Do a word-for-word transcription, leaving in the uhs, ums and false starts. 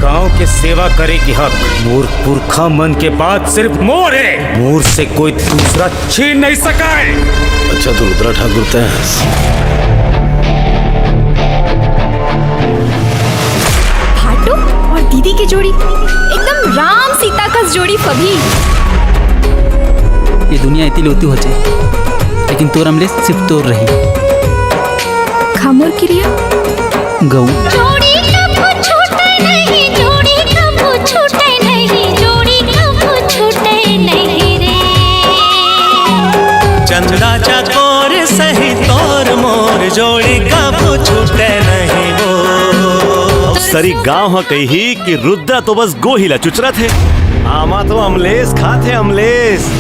गांव के सेवा करे के हक मोर पुरखा मन के बाद सिर्फ मोर हे। मोर से कोई दूसरा छीन नहीं सका हे। अच्छा तो रुद्रा ठाकुर तैं हस। भाटो और दीदी की जोड़ी एकदम राम सीता कस जोड़ी फबही। ये दुनिया इतनी लोती हो जाए, लेकिन तोर अमलेस सिर्फ तोर रही। खा मोर किरिया। गऊ। जोड़ी कभू छूटे नहीं, जोड़ी कभू छूटे नहीं, जोड़ी कभू छूटे नहीं रे। चंदा चकोर सही तोर मोर जोड़ी कभू छूटे नहीं वो। सरी गांव ह कही कि रुद्रा तो बस गोही ला चुचरत हे। आमा तो अमलेस खात हे, अमलेस।